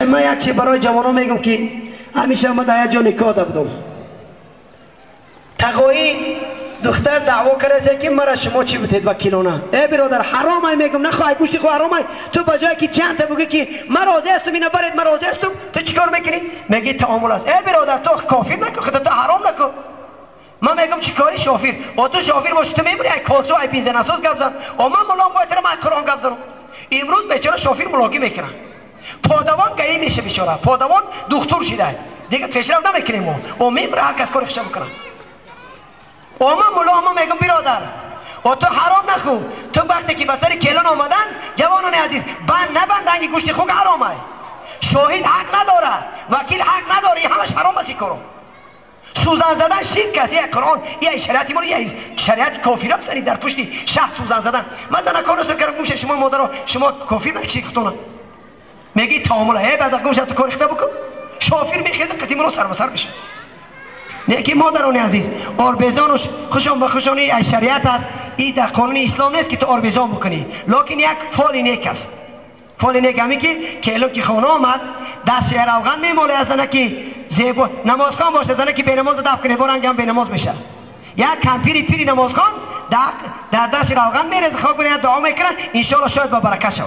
Ман як чи барои ҷавонон мегӯм, ки ҳамеша ман дар як ҷо никоҳ дабудам. Тағоӣ духтар даъво кардааст, ки мара шумо чӣ будед вакилона. Э биродар, ҳаром ай мегӯм, нахоҳ гӯшти ху ҳаром ай. Ту ба ҷое ки чанд та бугӣ, ки ман розӣ ҳастам, ина баред, ман розӣ ҳастам, ту чикор мекунӣ? Мегӣ таомул аст. Э биродар, ту кофир накун, худо ту ҳаром накун. Ман мегӯм чӣ кори шофир? О ту шофир бошӣ, ту мемурӣ, ай колсо, ай бензинасоз гап зан. О ман муллом бояд ай Қуръон гап занам. Имрӯз бечора шофир мулогӣ мекунад. Подавон гаӣ меша бечора. Подавон духтур шида. Дига пешрафт намекунем мо. О мемура, ҳар кас кори хиша бикунад. О ман мулло, ман мегӯм биродар, о ту ҳаром нахӯ. Ту вақте ки ба сари келон омадан, ҷавонони азиз, банд набанд, ранги гӯшти хук ҳаром ай. Шоҳид ҳақ надорад, вакил ҳақ надорад, ҳамаш ҳаром аст ин коро. Сӯзан задан ширк аст, як Қуръон, як шариати мо, як шариати кофир аст, дар пушти шаҳр сӯзан задан. Ман занакоро сар кардам, гумша шумо модаро, шумо кофир накишед худтона. Мегӣ таомул, э баъд гумша ту кори худа бикун. Шофир мехезад, қатимро сар ба сар мешавад. Лекин модарони азиз, орбезонуш хушон ба хушони аз шариат аст, и дар қонуни ислом нест, ки ту орбезон бикунӣ. Лекин як фоли нек аст. Фоли нек ҳаме ки келон ки хона омад, даст равған мемоле аз занаки зебо намозхон боша, занаки бенамоз даф кунед, бо рангам бенамоз мешавад. Як кампири пири намозхон дар даст равған мереза, хок мекунад, дуо мекунад, иншоалло шояд ба баракат шавад.